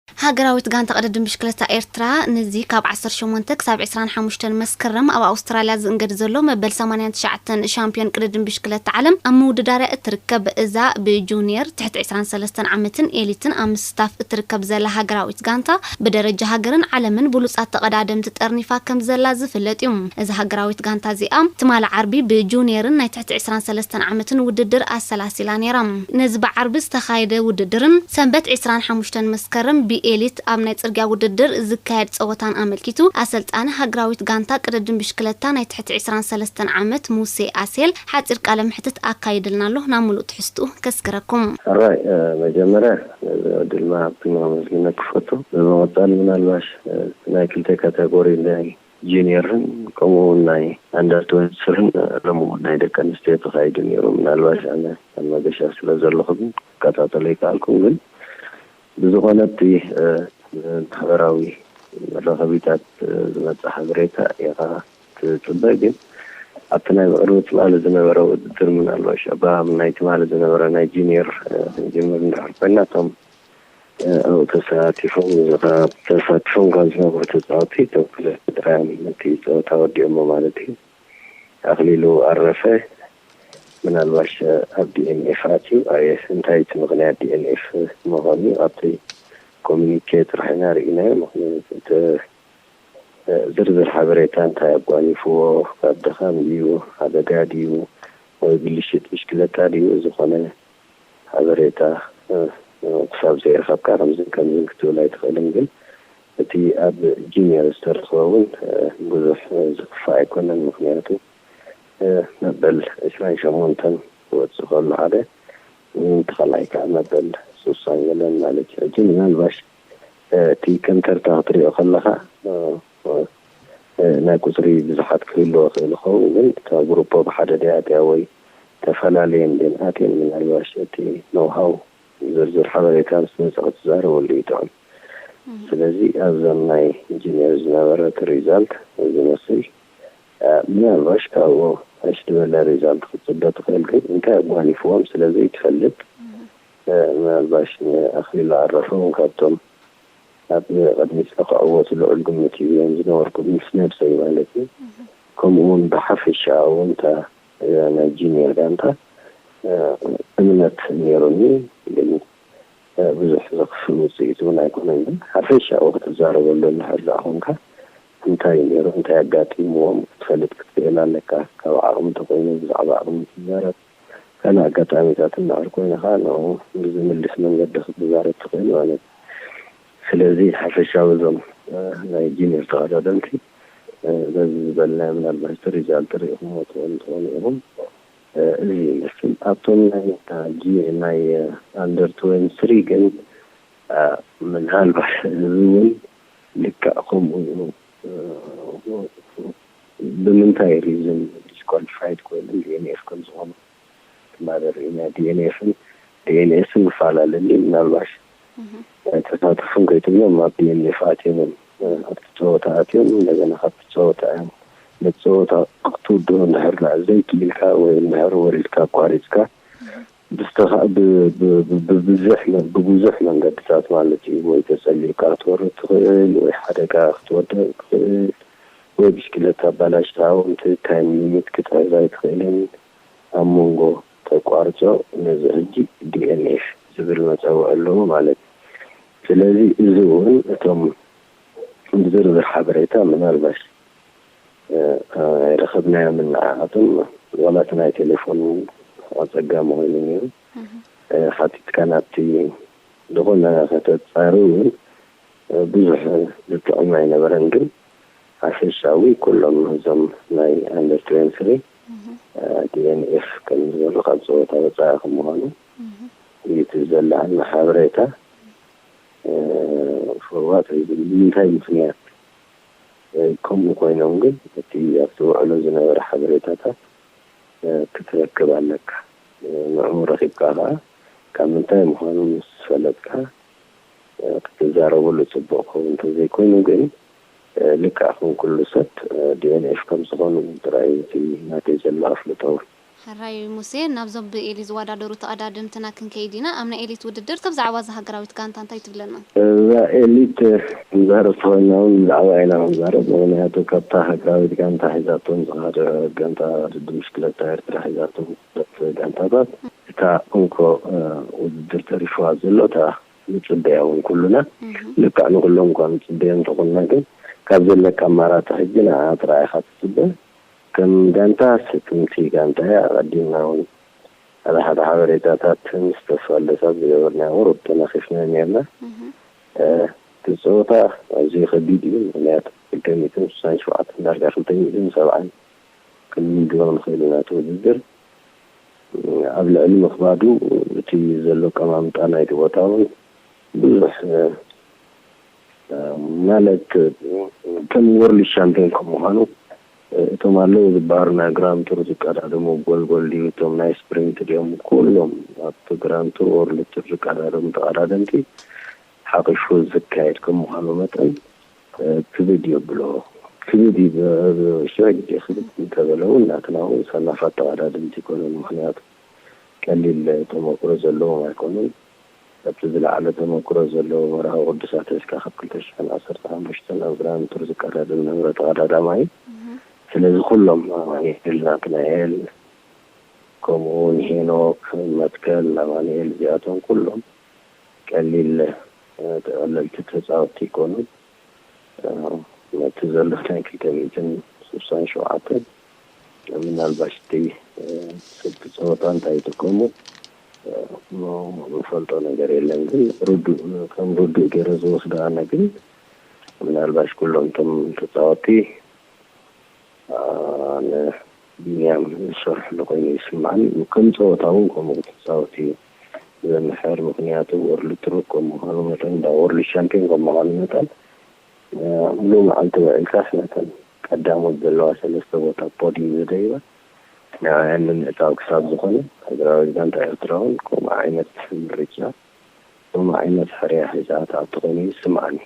ሃገራዊት ጋንታ ቅድድም ብሽክለታ ኤርትራ፣ ነዚ ካብ ዓሰርተ ሸሞንተ ክሳብ ዕስራን ሓሙሽተን መስከረም ኣብ ኣውስትራልያ ዝእንገድ ዘሎ መበል ሰማንያን ትሽዓተን ሻምፒዮን ቅድድም ብሽክለታ ዓለም ኣብ ምውድዳርያ እትርከብ። እዛ ብጁኒየር፣ ትሕቲ ዕስራን ሰለስተን ዓመትን ኤሊትን ኣብ ምስታፍ እትርከብ ዘላ ሃገራዊት ጋንታ፣ ብደረጃ ሃገርን ዓለምን ብሉጻት ተቐዳደምቲ ጠርኒፋ ከም ዘላ ዝፍለጥ እዩ። እዛ ሃገራዊት ጋንታ እዚኣ ትማሊ ዓርቢ ብጁኒየርን ናይ ትሕቲ ዕስራን ሰለስተን ዓመትን ውድድር ኣሰላሲላ ነይራ። ነዚ ብዓርቢ ዝተኻየደ ውድድርን ሰንበት ዕስራን ሓሙሽተን መስከረም ብኤሊት ኣብ ናይ ጽርግያ ውድድር ዝካየድ ጸወታን ኣመልኪቱ፣ ኣሰልጣኒ ሃገራዊት ጋንታ ቅድድም ብሽክለታ ናይ ትሕቲ ዕስራን ሰለስተን ዓመት ሙሴ ኣሴል ሓጺር ቃለ መሕትት ኣካይድልና ኣሎ። ናብ ምሉእ ትሕዝትኡ ከስግረኩም። ሕራይ፣ እ፣ መጀመርያ፣ እ፣ ዕድል ምሃብኩም ከመስግነኪ ክፈቱ። ብምቕጻል ምናልባሽ፣ እ፣ ናይ ክልተ ካተጎሪ ናይ ጁኒየርን ከምኡ እውን ናይ ኣንደር ትወንቲ ስሪን ሎሚ እውን ናይ ደቂ ኣንስትዮ ተኻይዱ ነይሩ። ምናልባሽ ኣነ ኣብ መገሻ ስለ ዘለኹ ግን ክከታተሎ ይከኣልኩም። ግን ብዝኾነ እቲ፣ እ፣ ማሕበራዊ መራኸቢታት፣ እ፣ ዝመጽእ ሓበሬታ ኢኻ ትጽበ። ግን ኣብቲ ናይ ብቕድሚ ትማሊ ዝነበረ ውድድር ምናልባሽ ኣበሃም ናይ ትማሊ ዝነበረ ናይ ጁኒየር፣ እ፣ ክንጅምር እንድሕር ኮይና እቶም ኣብኡ ተሳቲፎም፣ ተሳቲፎም ካብ ዝነበሩ ተጻወትቲ እቶም ክልተ ጥራይ እዮም ነቲ ጸወታ ወዲኦሞ ማለት እዩ። ኣኽሊሉ ኣረፈ ምናልባሽ ኣብ ዲ ኤን ኤፍ ኣትዩ። ኣየ እንታይ እቲ ምኽንያት ዲ ኤን ኤፍ ምዃኑ ኣብቲ ኮሚኒኬ ጥራሕ ኢና ርኢናዮ። ምኽንያቱ እቲ ዝርዝር ሓበሬታ እንታይ ኣጓኒፍዎ፣ ካብ ድኻም ድዩ፣ ሓደጋ ድዩ፣ ወይ ብልሽት ብሽክለታ ድዩ፣ ዝኾነ ሓበሬታ፣ እ፣ እ፣ ክሳብ ዘይረኸብካ ከምዝን ከምዝን ክትብል ኣይትኽእልን። ግን እቲ ኣብ ጂሜል ዝተረኽበ እውን፣ እ፣ ብዙሕ፣ እ፣ ዝኽፋእ ኣይኮነን። ምኽንያቱ፣ እ፣ መበል ዕስራን ሸሞንተን ክወጽእ ከሎ ሓደ፣ እቲ ካልኣይ ከዓ መበል ስሳን ገለን ማለት እዩ። ሕጂ ምናልባሽ፣ እ፣ እቲ ከም ተርታ ክትሪኦ ከለኻ፣ እ፣ እ፣ እ፣ ናይ ቁጽሪ ብዙሓት ክህልዎ ክእል ይኸውን፣ ግን እታ ግሩፖ ብሓደ ድያ ኣትያ ወይ ተፈላለየን ድየን ኣትየን፣ ምናልባሽ እቲ ኖውሃው ዝርዝር ሓበሬታ ምስ መጸ ክትዛረበሉ ይጥዕም። እም። ስለዚ ኣብዘን ናይ ኢንጂነር ዝነበረ እቲ ሪዛልት ዝመስል፣ እ፣ ምናልባሽ ካብኡ ሕሽ ዝበለ ሪዛልት ክትጽበ ትኽእል፣ ግን እንታይ ኣጓኒፍዎም ስለ ዘይትፈልጥ፣ እም። እ፣ ምናልባሽ ንኣኽሊሉ ኣረፈ እውን ካብቶም ኣብ ቅድሚት ክዕወቱ ልዑል ግምት ሂበዮም ዝነበርኩ ምስ ነብሰይ ማለት እዩ። እም። ከምኡ እውን ብሓፈሻ እውን እታ፣ እ፣ ናይ ጂኒየር ጋንታ፣ እ፣ እምነት ነይሩኒ። ግን፣ እ፣ ብዙሕ ዘኽፍእ ውፅኢት እውን ኣይኮነን። ግን ሓፈሻዊ ክትዛረበሉ እንድሕር ደኣ ኮንካ፣ እንታይ ነይሩ፣ እንታይ ኣጋጢምዎም ክትፈልጥ ክትክእል ኣለካ። ካብ ዓቕሚ እንተኮይኑ ብዛዕባ ዓቕሚ ትዛረብ፣ ካልእ ኣጋጣሚታት እንድሕር ኮይኑ ከዓ ንዕኡ ብዝምልስ መንገዲ ክትዛረብ ትኽእል ማለት እዩ። ስለዚ ሓፈሻዊ እዞም፣ እ፣ ናይ ጂኒየር ተቐዳደምቲ፣ እ፣ በዚ ዝበልናዮ ምናልባት እቲ ሪዛልት ርኢኹምዎ ትኾኑ ትኾኑ ኢኹም። እ፣ እዚ ይመስል። ኣብቶም ናይ፣ እ፣ ጂ-፣ ናይ፣ እ፣ ኣንደር ትዌንቲ ስሪ ግን፣ እ፣ ምናልባት እዚ እውን ልክዕ ከምኡ እዩ። እ፣ ብምንታይ ሪዝን ዲስኳሊፋይድ ኮይኖም ዲ ኤን ኤፍ ከም ዝኾኑ ማህበር ኢና። ዲ ኤን ኤፍን ዲ ኤን ኤስን ይፈላለ እንዲ ምናልባሽ እህ። ተሳተፉን ከይትብሎም ኣብ ዲ ኤን ኤፍ ኣትዮም እዮም። ኣብቲ ጸወታ ኣትዮም እንደገና ካብቲ ጸወታ እዮም። ነቲ ጸወታ ክትውድኦ እንድሕር ደኣ ዘይክኢልካ ወይ እንድሕር ወሪድካ ኣቋሪጽካ እህ። ብዝተኻ-፣ ብ-፣ ብ-፣ ብ-፣ ብብዝሕ መ-፣ ብብዙሕ መንገድታት ማለት እዩ። ወይ ተጸሊእካ ክትወርድ ትኽእል፣ ወይ ሓደጋ ክትወድቕ ትኽእል፣ ወይ ብሽክለታ ኣባላሽታ፣ ወይ እንታይ ታይም ሊሚት ክትሕዝ ኣይትኽእልን። ኣብ መንጎ ተቋርጾ ነዚ ሕጂ ዲ ኤን ኤፍ ዝብል መጸውዒ ኣለዎ ማለት እዩ። ስለዚ እዚ እውን እቶም ብዝርዝር ሓበሬታ ምናልባሽ፣ እ፣ ኣይረኸብናዮምን ንዓኣቶም ዋላ እቲ ናይ ቴሌፎን ኣጸጋሚ ኮይኑ ነይሩ። እህ። እ፣ ሓቲትካ ናብቲ ዝኾነ ከተጻሪ እውን፣ እ፣ ብዙሕ ዝጥዕም ኣይነበረን። ግን ሓፈሻዊ ኩሎም እዞም ናይ ኣንደር ትዌንቲ ስሪ፣ እህ። እ፣ ዲ ኤን ኤፍ ከም ዝበሉ ካብ ጸወታ ወጻኢ ከም ምዃኑ እህ። እዩ እቲ ዘለዓና ሓበሬታ። እ፣ for what reason፣ ብምንታይ ምኽንያት፣ እ፣ ከምኡ ኮይኖም ግን እቲ ኣብቲ ውዕሎ ዝነበረ ሓበሬታታት፣ እ፣ ክትረክብ ኣለካ። እ፣ ንዕኡ ረኺብካ ኸዓ ካብ ምንታይ ምዃኑ ምስ ፈለጥካ፣ እ፣ ክትዛረበሉ ጽቡቕ ክኸውን። እንተዘይኮይኑ ግን፣ እ፣ ልክዕ ከም ኩሉ ሰብ፣ እ፣ ዲ ኤን ኤፍ ከም ዝኾኑ ጥራይ እዩ እቲ ናተይ ዘሎ ኣፍልጦ እውን። ሕራይ ሙሴ፣ ናብዞም ብኤሊት ዝወዳደሩ ተቐዳደምትና ክንከይድ ኢና። ኣብ ናይ ኤሊት ውድድር፣ እቶም ብዛዕባ እዛ ሃገራዊት ጋንታ እንታይ ትብለና? እዛ ኤሊት ክንዛረብ ተኾይና እውን ብዛዕባ ኢና ክንዛረብ። ምክንያቱ ካብታ ሃገራዊት ጋንታ ሒዛቶም ዝኸደ ጋንታ ውድድር ምሽክለታ ኤርትራ ሒዛቶም ዝኸደት ጋንታታት እታ እንኮ ውድድር ተሪፍዋ ዘሎ እታ ንፅበያ እውን ኩሉና ልክዕ ንኩሎም እኳ ንፅበዮ እንተኾንና ግን ካብ ዘለካ ኣማራፂ ሕጂ ንዓ ጥራይ ኢኻ ትፅበ። ከም ጋንታ ስጥምቲ ጋንታ እያ። ኣቐዲምና እውን ሓደ ሓደ ሓበሬታታት ምስ ተስፋ ልደት ኣብ ዝገበርናዮ ቁሩብ ተነኺፍና ነርና። እቲ ፀወታ ኣዝዩ ከቢድ እዩ። ምክንያቱ ክልተ ሚእትን ስሳን ሸውዓተን ዳርጋ ክልተ ሚእትን ሰብዓን ክንምድቦ ንኽእል ኢና። እቲ ውድድር ኣብ ልዕሊ ምኽባዱ እቲ ዘሎ ኣቀማምጣ ናይቲ ቦታ እውን ብዙሕ ማለት ከም ወርልድ ሻምፒዮን ከም ምዃኑ እቶም ኣለዉ ዝበሃሉ ናይ ግራንድ ቱር ዝቀዳደሙ ጎልጎል ድዩ እቶም ናይ ስፕሪንት ድዮም ኩሎም ኣብቲ ግራንድ ቱር ወርልድ ቱር ዝቀዳደሙ ተቐዳደምቲ ሓቒፉ ዝካየድ ከም ምዃኑ መጠን ክብድ የብሎ። ክብድ እዩ። ሽሕ ግዜ ክብድ እንተበለ እውን ናትና እውን ሰናፋት ተቐዳደምቲ ኣይኮኑን። ምክንያቱ ቀሊል ተመክሮ ዘለዎም ኣይኮኑን። ኣብቲ ዝለዓለ ተመክሮ ዘለዎ መርሃዊ ቅዱስ ኣትሒዝካ ካብ ክልተ ሽሕን ዓሰርተ ሓሙሽተን ኣብ ግራንድ ቱር ዝቀዳደም ዝነበረ ተቐዳዳማይ እዩ። ስለዚ ኩሎም ኣማኑኤል ናትናኤል፣ ከምኡ እውን ሄኖክ፣ መትከል፣ ኣማኑኤል እዚኣቶም ኩሎም ቀሊል ተቐለልቲ ተፃወትቲ ኣይኮኑን። ነቲ ዘሎ ናይ ክልተ ሚእትን ስሳን ሸውዓተን ምናልባሽ እቲ ስልቲ ፀወታ እንታይ ይጥቀሙ ንፈልጦ ነገር የለን። ግን ርዱእ ከም ርዱእ ገይረ ዝወስዶ ኣነ ግን ምናልባሽ ኩሎም እቶም ተፃወቲ ንቢንያም ዝሰርሕሉ ኮይኑ ይስማዓኒ። ከም ፀወታ እውን ከምኡ ተፃወቲ እዩ ዘምሕር። ምክንያቱ ወርልድ ቱር ከም ምዃኑ መጠን እንዳ ወርልድ ሻምፒዮን ከም ምዃኑ መጠን ሙሉእ መዓልቲ ውዒልካስ ነተን ቀዳሞት ዘለዋ ሰለስተ ቦታ ፖድዩም ዝደይባ ንዕኣን ንምዕፃው ክሳብ ዝኾነ ሃገራዊት ጋንታ ኤርትራ እውን ከምኡ ዓይነት ምርጫ ከምኡ ዓይነት ሕርያ ሒዛ ትኣቱ ኮይኑ ይስምዓኒ።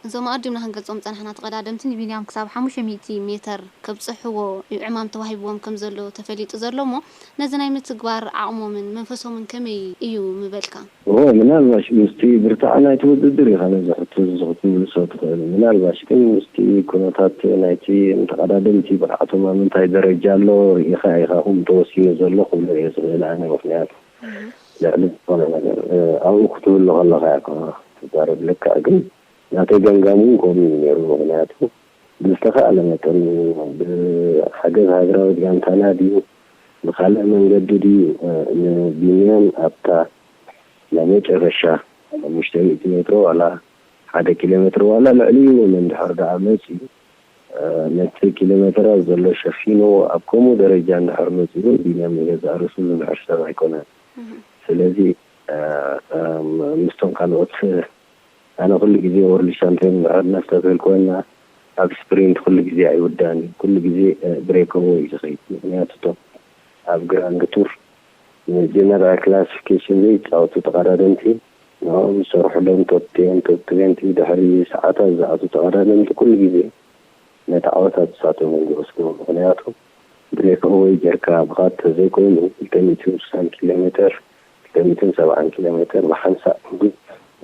እዞም ኣቐዲምና ክንገልጾም ዝጸናሕና ተቐዳደምቲ ንቢንያም ክሳብ ሓሙሽተ ሚእቲ ሜተር ከብጽሕዎ እዩ ዕማም ተዋሂብዎም ከም ዘሎ ተፈሊጡ ዘሎ እሞ ነዚ ናይ ምትግባር ዓቕሞምን መንፈሶምን ከመይ እዩ ምበልካ? እወ ምናልባሽ ምስቲ ብርታዐ ናይቲ ውድድር ኢኻ ነዚ ሕቶ እዚ ክትምልሶ ትኽእል። ምናልባሽ ግን ምስቲ ኩነታት ናይቲ ተቐዳደምቲ ብቕዓቶም ኣብ ምንታይ ደረጃ ኣሎ ርኢኻ ኢኻ ከምኡ ተወሲኑ ዘሎ ክብሎ እየ ዝኽእል ኣነ። ምኽንያቱ ልዕሊ ዝኾነ ነገር ኣብኡ ክትህሉ ከለኻ እያ ትዛረብ። ልክዕ ግን ናተይ ገምጋም እውን ከምኡ እዩ ነይሩ። ምኽንያቱ ብዝተኻእለ መጠን ብሓገዝ ሃገራዊት ጋንታና ድዩ ብኻልእ መንገዲ ድዩ ንቢንያም ኣብታ ናይ መጨረሻ ሓሙሽተ ሚእቲ ሜትሮ ዋላ ሓደ ኪሎ ሜትሮ ዋላ ልዕሊኡ እውን እንድሕር ደኣ መፂኡ ነቲ ኪሎ ሜትራት ዘሎ ሸፊኑ ኣብ ከምኡ ደረጃ እንድሕር መፂኡ ቢንያም ንገዛእ ርእሱ ዝምሕር ሰብ ኣይኮነን። ስለዚ ምስቶም ካልኦት ኣነ ኩሉ ግዜ ወርልድ ሻምፒዮን እንድሕር ነስተብህል ኮይና ኣብ ስፕሪንት ኩሉ ግዜ ኣይውዳእን እዩ። ኩሉ ግዜ ብሬክ ኣወይ እዩ ዝኸይድ። ምክንያቱ እቶም ኣብ ግራንድ ቱር ንጀነራል ክላሲፊኬሽን ዘይፃወቱ ተቐዳደምቲ ንኦም ዝሰርሕሎም ቶፕ ቴን ቶፕ ትዌንቲ ድሕሪ ሰዓታት ዝኣቱ ተቐዳደምቲ ኩሉ ግዜ ነቲ ዓወታት ንሳቶም እዮም ዝወስድዎ። ምክንያቱ ብሬክ ኣወይ ጌርካ ምኻድ ተዘይኮይኑ ክልተ ሚእትን ስሳን ኪሎ ሜተር ክልተ ሚእትን ሰብዓን ኪሎ ሜተር ብሓንሳእ ብዙሕ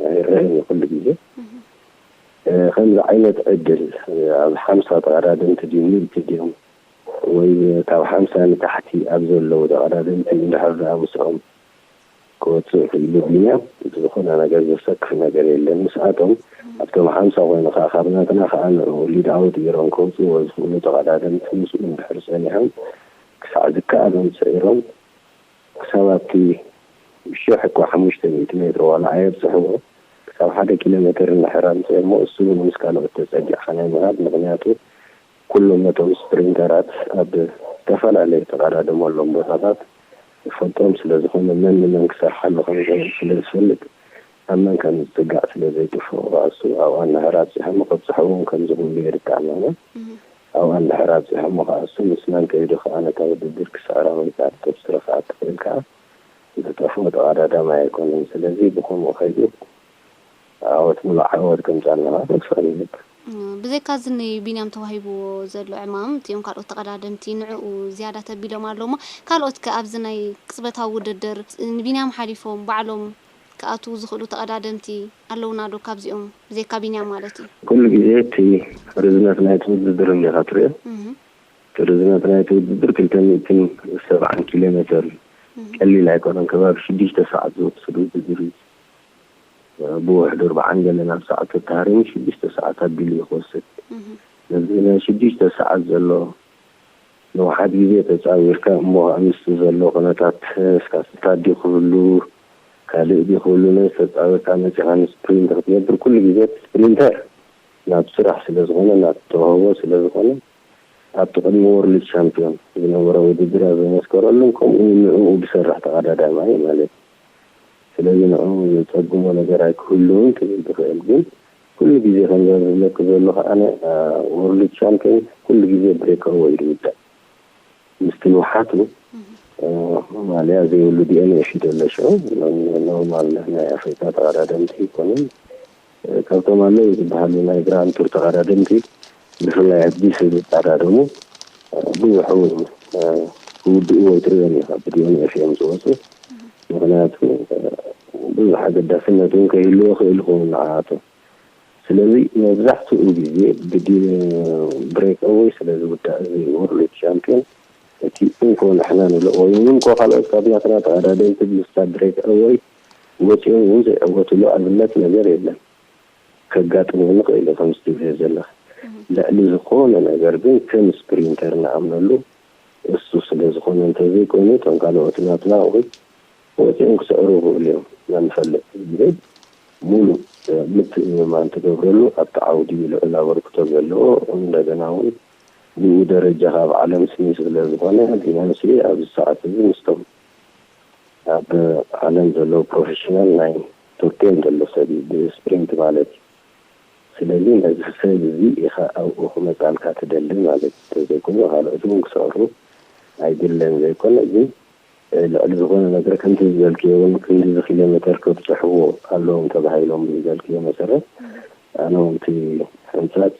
ኣይረኣን እዩ ኩሉ ግዜ። ከምዚ ዓይነት ዕድል ኣብ ሓምሳ ተቐዳደምቲ ድዩ ሚእቲ ድዮም ወይ ካብ ሓምሳ ንታሕቲ ኣብ ዘለዉ ተቐዳደምቲ እንድሕር ደኣ ምስኦም ክወፅእ ክኢሉ ቢንያም ዝኾነ ነገር ዘሰክፍ ነገር የለን። ምስኣቶም ኣብቶም ሓምሳ ኮይኑ ከዓ ካብ ናትና ከዓ ንዑ ሊድ ኣውት ገይሮም ከውፅእዎ ዝኽእሉ ተቐዳደምቲ ምስኡ እንድሕር ፀኒሖም ክሳዕ ዝከኣሎም ስዒሮም ክሳብ ኣብቲ ሽሕ እኳ ሓሙሽተ ሚእቲ ሜትሮ ዋላ ኣየብፅሕዎ ክሳብ ሓደ ኪሎ ሜትር እንድሕር ኣምፅኦሞ እሱ እውን ምስ ካልኦት ተፀጊዕካ ናይ ምኻድ ምኽንያቱ ኩሎም ነቶም ስፕሪንተራት ኣብ ዝተፈላለዩ ተቐዳደመሎም ቦታታት ይፈልጦም ስለ ዝኾነ መን ንመን ክሰርሓሉ ከም ዝኽእል ስለ ዝፈልጥ ኣብ መን ከም ዝፅጋዕ ስለ ዘይጥፍኦ ከዓ እሱ ኣብኣ እንድሕር ኣብፂሖሞ ከብፅሕዎም ከም ዝኽእሉ እየ ዝተኣማመን። ኣብኣ እንድሕር ኣብፂሖሞ ከዓ እሱ ምስ መን ከይዱ ከዓ ነታ ውድድር ክስዕራ ወይ ከዓ ክተብስሮ ከዓ እትኽእል ከዓ ዝጠፍኦ ተቐዳዳማይ ኣይኮነን። ስለዚ ብኸምኡ ከይዱ ዓወት፣ ሙሉእ ዓወት ከምጻልና ተስፋ ንገብር። ብዘይካ እዚ ንቢንያም ተዋሂብዎ ዘሎ ዕማም፣ እቲኦም ካልኦት ተቐዳደምቲ ንዕኡ ዝያዳ ተቢሎም ኣለዉ እሞ፣ ካልኦት ከ ኣብዚ ናይ ቅጽበታዊ ውድድር ንቢንያም ሓሊፎም ባዕሎም ክኣትዉ ዝኽእሉ ተቐዳደምቲ ኣለዉና ዶ? ካብዚኦም ብዘይካ ቢንያም ማለት እዩ። ኩሉ ግዜ እቲ ርዝነት ናይቲ ውድድር እንዲኻ ትሪኦ። እቲ ርዝነት ናይቲ ውድድር ክልተ ሚእትን ሰብዓን ኪሎ ሜትር እዩ። ቀሊል ኣይኮነን። ከባቢ ሽዱሽተ ሰዓት ዝወስድ ውድድር እዩ። ብውሕዱ ኣርብዓን ገለን ኣብ ሰዓት ተተሃሪሙ ሽዱሽተ ሰዓት ኣቢሉ እዩ ክወስድ። ነዚ ናይ ሽዱሽተ ሰዓት ዘሎ ንውሓት ግዜ ተጻዊርካ እሞ ምስቲ ዘሎ ኩነታት እስካ ስታዲ ክህሉ ካልእ ድዩ ክህሉ ነዚ ተጻዊርካ መጺኻ ንስፕሪንት ክትገብር ኩሉ ግዜ እቲ ስፕሪንተር ናብ ስራሕ ስለ ዝኾነ ናብ ተዋህቦ ስለ ዝኾነ ኣብቲ ቅድሚ ወርልድ ሻምፒዮን ዝነበረ ውድድር ኣብ ዘመስከረሉን ከምኡ እውን ንዕኡ ዝሰርሕ ተቐዳዳማይ ማለት እዩ። ስለዚ ንዕኡ ዘጸግሞ ነገር ኣይክህልውን ክብል ዝኽእል ግን ኩሉ ግዜ ከምዛ ዝብለኪ ዘለኹ ኣነ ወርልድ ሻምፒዮን ኩሉ ግዜ ብሬክ ኣወይ ዝውዳእ ምስቲ ንውሓቱ ማልያ ዘይብሉ ዲኤንኤፍ እዩ ዘሎ ሽዑ ኖርማል ናይ ኣፍሪካ ተቐዳደምቲ ይኮኑን ካብቶም ኣለዉ ዝበሃሉ ናይ ግራንድ ቱር ተቐዳደምቲ ብፍላይ ኣብዚ ዝቀዳደሙ ብዙሕ ክውድእዎ ይትርእዮም ኢኻ ብዲኤንኤፍ እዮም ዝወፁ ምክንያቱ ብዙሕ ኣገዳስነት እውን ከይህልዎ ክእል ይኸውን ንዓኣቶም ስለዚ መብዛሕትኡ ግዜ ብዲ ብሬክ ኣወይ ስለ ዝውዳእ እዚ ወርልድ ሻምፒዮን እቲ እንኮ ንሕና ንብሎ ወይ እውን እንኮ ካልኦት ካብያትና ተቐዳደምቲ ምስታ ብሬክ ኣወይ ወፂኦም እውን ዘይዕወትሉ ኣብነት ነገር የለን። ከጋጥም እውን ይኽእል እዩ ከምዚ ትብልዮ ዘለኺ። ልዕሊ ዝኾነ ነገር ግን ከም ስፕሪንተር ንኣምነሉ እሱ ስለ ዝኾነ እንተዘይኮይኑ እቶም ካልኦት ናትና እውን ወፂኦም ክስዕሩ ይኽእሉ እዮም። መን ይፈልጥ ግን ሙሉእ ምትእምማን ትገብረሉ ኣብቲ ዓውዲ ልዑል ኣበርክቶ ዘለዎ እንደገና እውን ብኡ ደረጃ ካብ ዓለም ስኒ ስለ ዝኾነ ቢናንሲ ኣብዚ ሰዓት እዚ ምስቶም ኣብ ዓለም ዘለዉ ፕሮፌሽናል ናይ ቶፕ ቴን ዘሎ ሰብ እዩ ብስፕሪንት ማለት እዩ። ስለዚ ነዚ ሰብ እዚ ኢኻ ኣብኡ ክመጻልካ ትደሊ ማለት እዩ። እንተዘይኮይኑ ካልኦት እውን ክሰሩ ኣይድለን ዘይኮነ ግን ልዕሊ ዝኾነ ነገር ከምቲ ዝበልክዮ እውን ክንድዚ ኪሎ ሜተር ከብፅሕዎ ኣለዎም ተባሂሎም ብዝበልክዮ መሰረት ኣነ እውን እቲ ሕንፃፅ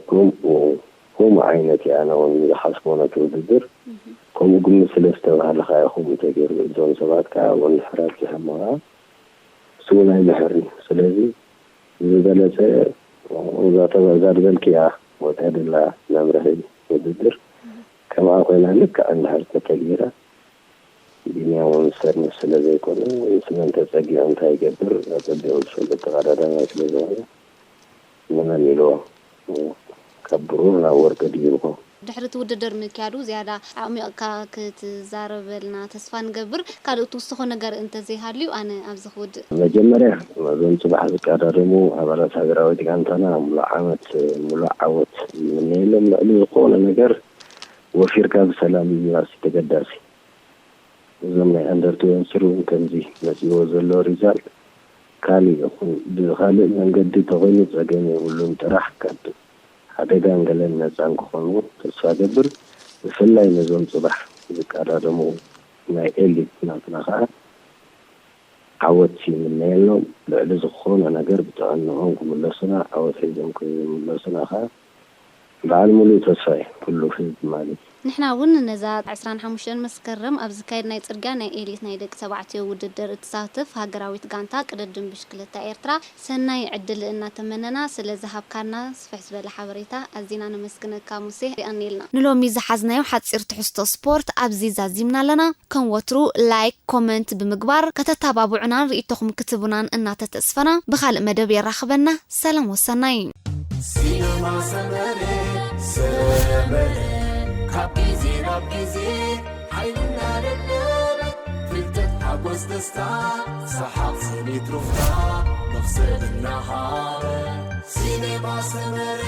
ከምኡ ከምኡ ዓይነት እየ ኣነ እውን ዝሓስቦ ነቲ ውድድር ከምኡ ግምት ስለ ዝተባህለ ከዓ ከምኡ ተገይሩ እዞም ሰባት ከዓ እውን ሕራር ዝሕመራ እሱ እውን ኣይምሕርን እዩ ስለዚ ዝበለፀ እዛ ተበእዛ ዝበልክያ ወፅያ ደላ መምርሒ ውድድር ከምኣ ኮይና ልክዕ እንድሕር ተተግቢራ ቢንያም እውን ሰርኒ ስለ ዘይኮነ ስመን ተፀጊዑ እንታይ ይገብር ኣፀቢቑ ዝፈልጥ ተቐዳዳማይ ስለ ዝኾነ ንመን ኢልዎ ካብ ብሩር ናብ ወርቂ ድዩ ይልኮ። ድሕሪ እቲ ውድድር ምክያዱ ዝያዳ ኣዕሚቕካ ክትዛረበልና ተስፋ ንገብር። ካልእ ትውስኾ ነገር እንተዘይሃልዩ ኣነ ኣብዚ ክውድእ። መጀመርያ እዞም ፅባሕ ዝቀዳደሙ ኣባላት ሃገራዊት ጋንታና ሙሉእ ዓመት ሙሉእ ዓወት ይምነየሎም። ልዕሊ ዝኾነ ነገር ወፊርካ ብሰላም ምምላስ እዩ ተገዳሲ። እዞም ናይ ኣንደር ትወንቲ እውን ከምዚ መፂእዎ ዘሎ ሪዛልት ካሊእ ይኹን ብካሊእ መንገዲ ተኾይኑ ፀገም የብሉን ጥራሕ ካብ ሓደጋን ገለን ነፃ ንክኾኑ ተስፋ ገብር ብፍላይ ነዞም ፅባሕ ዝቀዳደሙ ናይ ኤሊት ናትና ከዓ ዓወት ይምነየሎም ልዕሊ ዝኾነ ነገር ብጥዕንኦም ክምለሱና ዓወት ሒዞም ክምለሱና ከዓ በዓል ሙሉእ ተስፋ እዩ ኩሉ ህዝቢ ማለት እዩ። ንሕና እውን ነዛ ዕስራን ሓሙሽተን መስከረም ኣብ ዝካየድ ናይ ፅርግያ ናይ ኤሊት ናይ ደቂ ተባዕትዮ ውድድር እትሳተፍ ሃገራዊት ጋንታ ቅድድም ብሽክለታ ኤርትራ ሰናይ ዕድል እናተመነና ስለ ዝሃብካና ስፍሕ ዝበለ ሓበሬታ ኣዚና ነመስግነካ ሙሴ። የቐንየልና። ንሎሚ ዝሓዝናዮ ሓፂር ትሕዝቶ ስፖርት ኣብዚ ዛዚምና ኣለና። ከም ወትሩ ላይክ፣ ኮመንት ብምግባር ከተተባብዑናን ርእይቶኹም ክትህቡናን እናተተስፈና ብኻልእ መደብ የራኽበና። ሰላም ወሰናይ። ሲነማ ሰመረ ሰመረ ካብ ግዜ ናብ ግዜ ሓይልና ለለበ ፍልጠት ሓጎስ ደስታ ሰሓቕ ስኒት ሩፍታ መኽሰብ እናሃበ ሲነማ ሰመረ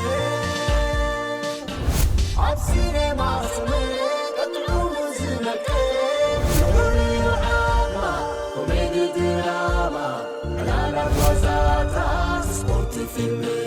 ኣብ ሲነማ ሰመረ ቀጥዑ ዝመቀ ፍሉይ ዓማ ኮሜዲ ድራማ ዕላላት ዋዛታት ስፖርት ፊልም